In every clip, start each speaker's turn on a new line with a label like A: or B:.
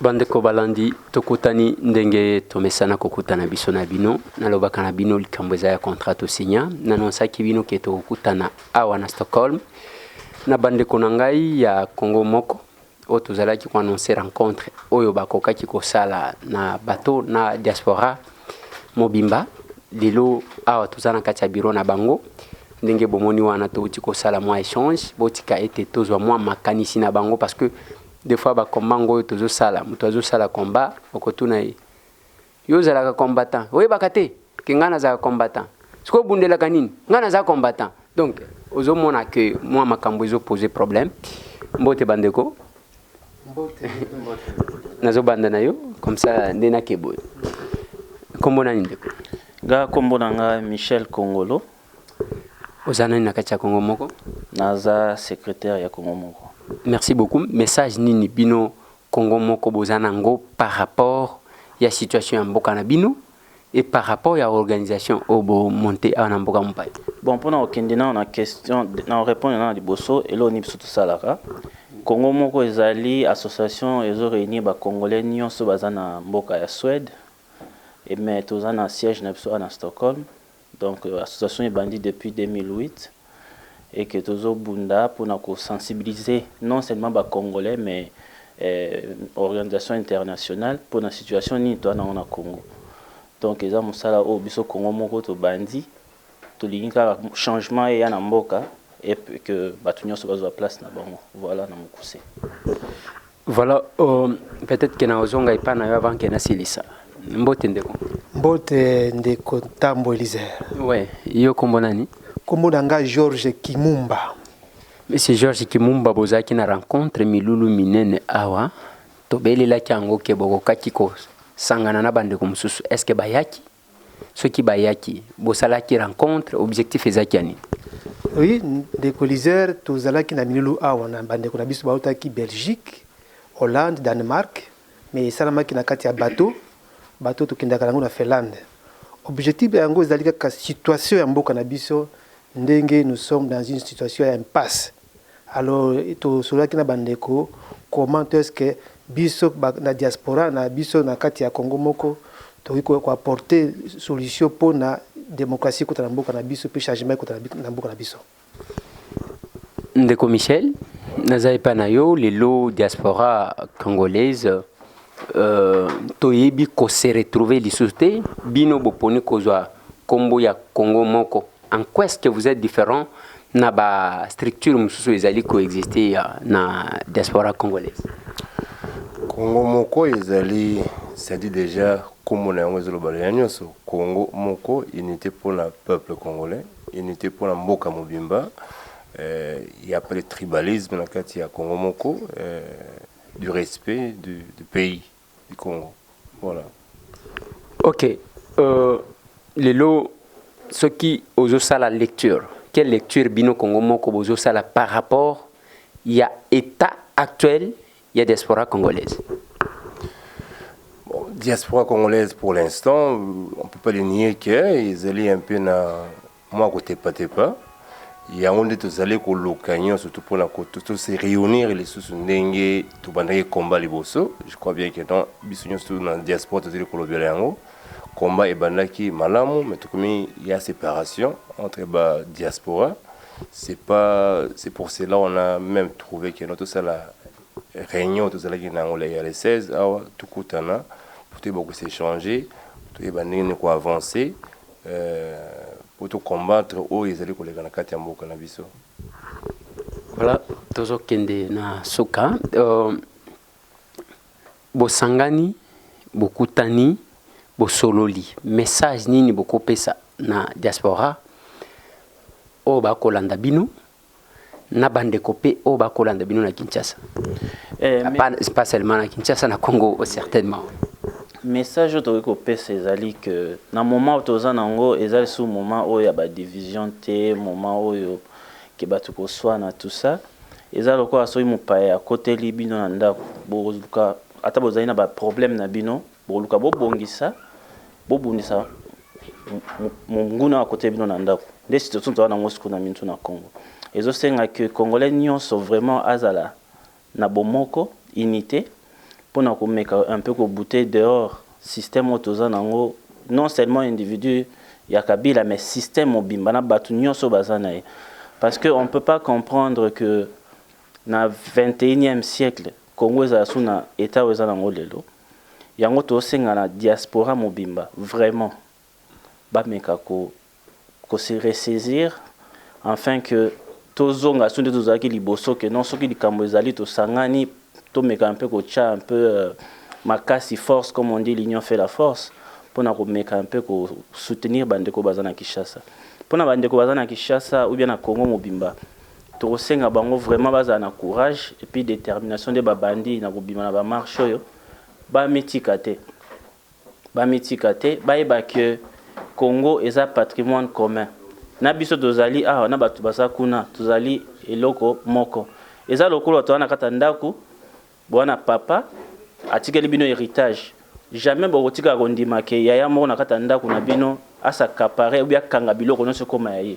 A: Bandeko balandi, tokutani ndenge tomesana kokutana biso na bino. Nalobaka na bino likambo eza ya contrat tosigna. Nanonsaki bino ke tokokutana awa na Stockholm na bandeko na ngai ya Congo moko oyo tozalaki koannonce rencontre oyo bakokaki kosala na bato na diaspora mobimba. Lelo awa toza na kati ya bureau na bango, ndenge bomoni wana touti kosala mwa échange. Botika ete tozwa mwa makanisi na bango, parce que des fois bakomba ngo oyo tozosala, moto azosala combat, okotuna ye: "Yo ozalaka combattant, oyebaka te ke ngai nazalaka combattant? Sikoyo obundelaka nini? Ngai naza combattant." Donc ozomona ke mwa makambo ezopose problème. Mbote bandeko, nazobanda na yo comme ça nde nake boye. Nkombo nani, ndeko?
B: Nga, nkombo na nga Michel Kongolo.
A: Oza nani na kati ya Kongo moko?
B: Naza secrétaire ya Kongo moko.
A: Merci beaucoup. Message nini bino Kongo moko boza nango par rapport ya situation ya mboka na bino et par rapport ya organisation oyo bomonte awa na mboka mopaya?
B: Bon, mpona kokende nano na question, na répondre nano liboso, eloko nini biso tosalaka? Kongo moko ezali association ezoréunir bacongolais nyonso baza na mboka ya Suède, mais toza na siège na biso awa na Stockholm. Donc association ebandi depuis 2008 et que tozobunda mpona kosensibiliser non seulement bacongolais, mais organisation internationale mpona situation nini toza nango na Congo. Donc eza mosala oyo biso Congo moko tobandi. Tolingi kaka changement eya na mboka et que bato nyonso bazwa place na bango. Voilà, na mokuse.
A: Voilà, peut-être ke na ozonga epai na yo avant ke nasilisa. Mbote ndeko.
C: Mbote ndeko Ntambo Elizer.
A: Ouais, yo kombo nani?
C: Kombo na nga Georges Kimumba.
A: Monsieur Georges Kimumba, bozalaki na rencontre milulu minene awa, tobelelaki yango ke bokokaki kosangana na bandeko mosusu. Est ce que bayaki? Soki bayaki, bosalaki rencontre, objectif ezalaki ya nini?
C: Oui, ndeko Elizer, tozalaki na milulu awa na bandeko na biso bautaki Belgique, Hollande, Danemark, mais esalamaki na kati ya bateau, bateau tokendaka yango na Finlande. Objectif yango ezali kaka situation ya mboka na biso, ndenge nous sommes dans une situation ya impasse. Alors tosololaki na bandeko comment est-ce que biso na diaspora na biso na kati ya Congo moko tokoki koapporter solution mpona démocratie ekota na mboka na biso mpe changement ekota na mboka na biso.
A: Ndeko Michel, naza epai na yo lelo. Diaspora congolaise, toyebi kose retrouver lisusu te. Bino boponi kozwa nkombo ya Congo moko. En quoi est-ce que vous êtes différent na bastructure mosusu ezali koexiste na diaspora congolaise?
D: Congo moko ezali, c'est-à-dire déjà nkombo na yango ezoloba ya nyonso. Congo moko, unité mpona peuple congolais, unité mpona mboka mobimba. Il y a pas de tribalisme na kati ya Congo moko, du respect du pays du Congo, voilà.
A: Ok, lelo soki ozosala lecture, quelle lecture bino Congo moko bozosala par rapport ya état actuel ya diaspora congolaise?
D: Bon, diaspora congolaise, pour l'instant, on peut pas le nier que ezali un peu na mwa kotepatepa. Yango nde tozali koluka nyonso tu mpona tose réunir lisusu ndenge tobandaki combat liboso. Je crois bien que non, biso nyonso na diaspora tozali kolobela yango. Combat ebandaki malamu, mais tokomi ya séparation entre ba diaspora. C'est pas, c'est pour cela on a même trouvé que tosala réunion tozalaki na yango ya le 16 awa, tokutana po toyeba kos'échanger, toyeba ndenge nini koavancer po tocombattre oyo ezali koleka na kati ya mboka na biso.
A: Voilà, tozokende na suka. Bosangani, bokutani, bosololi, message nini bokopesa na diaspora oyo bakolanda bino, na bandeko mpe oyo bakolanda bino na Kinshasa? Pas seulement na Kinshasa, na Congo certainement.
B: Message oyo tokoki kopesa ezali ke na moment oyo toza nango, eza lisusu moment oyo ya badivision te, moment oyo ke bato koswana, tout ça. Eza lokola soki mopaya akoteli bino na ndako, boluka, ata bozali na baproblème na bino, boluka bobongisa, bobundisa monguna akoteli bino na ndako. Nde situation toza nango sikoyo na mintu na Congo. Ezosenga ke congolais nyonso vraiment azala na bomoko, unité. Mpona komeka un peu kobouter dehors système oyo toza nango, non seulement individu ya Kabila, mais système mobimba na bato nyonso baza na ye, parce que on peut pas comprendre que na 21e siècle Congo ezala su na état oyo eza nango lelo. Yango tosenga na diaspora mobimba vraiment bameka ko se ressaisir afin que tozonga so nde tozalaki liboso, ke non, soki likambo ezali, tosangani, tomeka un peu kotia un peu makasi, force. Comme on dit, l'union fait la force, mpona komeka un peu kosoutenir bandeko baza na Kinshasa. Mpona bandeko baza na Kinshasa ou bien na Congo mobimba, tokosenga bango vraiment bazala na courage et puis détermination nde babandi na kobima na bamarche oyo. Bamitika te, bamitika te, bayeba ke Congo eza patrimoine commun na biso. Tozali awa na bato baza kuna, tozali eloko moko. Eza lokola toza na kati ya ndako bwana papa atikeli bino héritage. Jamais bokotikaka kondima ke yaya moko na kati ya ndako na bino as'accaparer obi akanga biloko nyonso ekóma ya ye.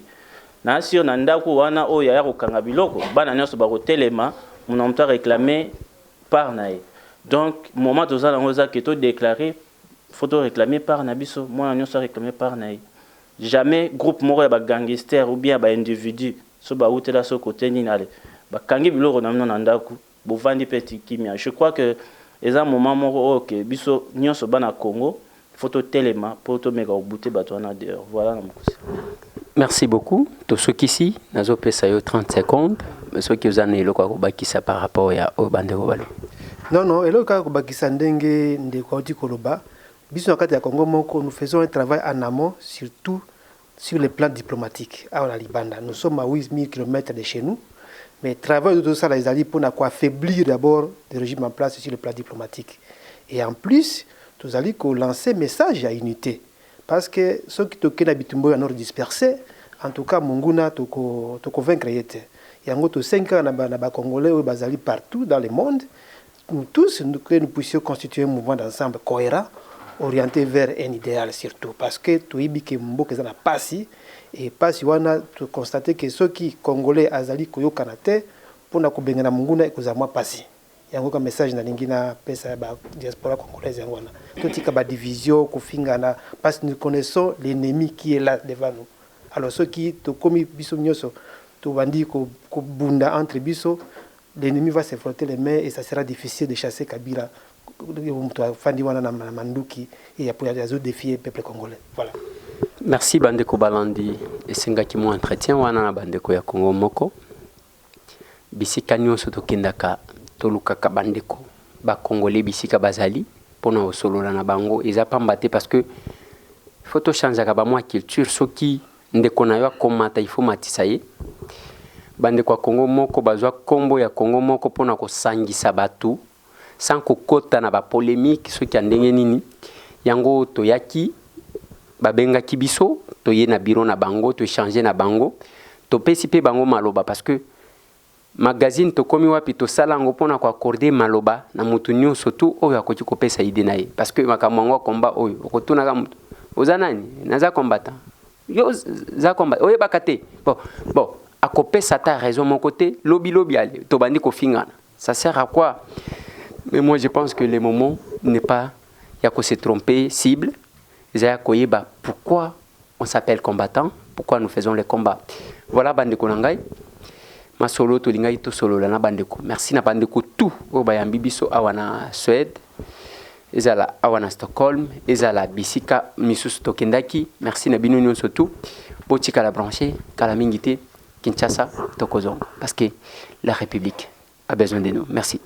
B: Na sio na ndako wana oyo yaya kokanga biloko, bana nyonso bakotelema, mona moto aréclame part na ye. Donc moment toza nango eza ke todéclare, faut toréclame part na biso, mwana nyonso aréclame part na ye. Jamais groupe moko ya bagangster ou bien ya baindividu so bautela so kote nini, ale bakangi biloko na bino na ndako, bovandi mpe kimia. Je crois que eza moment moko oyo ke biso nyonso bana Congo faut totelema mpo tomeka kobouter bato wana dehors. Voilà na mokusi.
A: Merci beaucoup. Tosukisi, nazopesa yo 30 secondes soki oza na eloko ya kobakisa par rapport ya oyo bandeko balo.
C: Non, eloko kaka kobakisa, ndenge ndeko auti koloba, biso na kati ya Congo moko, nous faisons un travail en amont, surtout sur le plan diplomatique. Awa na libanda, nous sommes à 8000 km de chez nous, mais travail oyo tozosala ezali mpona koaffaiblir d'abord le régime en place sur le plan diplomatique. Et en plus, tozali kolancer message ya unité, parce que soki tokei na bitumba oyo ya nord dispersé, en tout cas monguna tokovaincre ye te. Yango tosengi kaka na bacongolais oyo bazali partout dans le monde, nous tous, que nous puissions constituer un mouvement d'ensemble cohérent, orienté vers un idéal surtout, parce que toyebi ke mboka eza na pasi, e pasi wana toconstate ke soki Congolais azali koyokana te mpona kobengana monguna, ekozala mwa pasi. Yango ka message nalingi napesa ya badiaspora congolaise. Yango wana totika badivision, kofingana, parce que nous connaissons l'ennemi qui est là devant nous. Alors soki tokomi biso nyonso tobandi kobunda entre biso, l'ennemi va se frotter les mains et ça sera difficile de chasser Kabila, moto afandi wana na manduki e azodéfier peuple congolais. Voilà.
A: Merci bandeko balandi. Esengaki mwa entretien wana na bandeko ya Congo moko. Bisika nyonso tokendaka, tolukaka bandeko bakongole bisika bazali mpona kosolola na bango. Eza pamba te, parce que faut tochangeaka bamwa culture. Soki ndeko na yo akomata, il faut matisa ye. Bandeko ya Kongo moko bazwa nkombo ya Kongo moko mpona kosangisa bato sans kokota na bapolémique soki ya ndenge nini. Yango toyaki, babengaki biso, toye na biro na bango, toéchange na bango, topesi mpe bango maloba, parce que magazine tokomi wapi, tosala yango mpona koaccorder maloba na motu nyonso tu oyo akoki kopesa idée na ye, parce que makambo yango akomba oyo okotunaka motu: oza nani? Naza combattant. Yo za combattant, oyebaka te. Bon, akopesa ata raison moko te. Lobi lobi ale tobandi kofingana, ça sert à quoi? Mais moi, je pense que le moment n'est pas ya ko se tromper cible, eza ya koyeba pourquoi on s'appelle combattant, pourquoi nous faisons les combats. Voilà bandeko na ngai, masolo tolingaki tosolola na bandeko. Merci na bandeko tout oyo bayambi biso awa na Suède, ezala awa na Stockholm, ezala bisika misusu tokendaki. Merci na bino nyonso tu. Botikala branché, kala mingi te Kinshasa tokozonga, parce que la République a besoin de nous. Merci.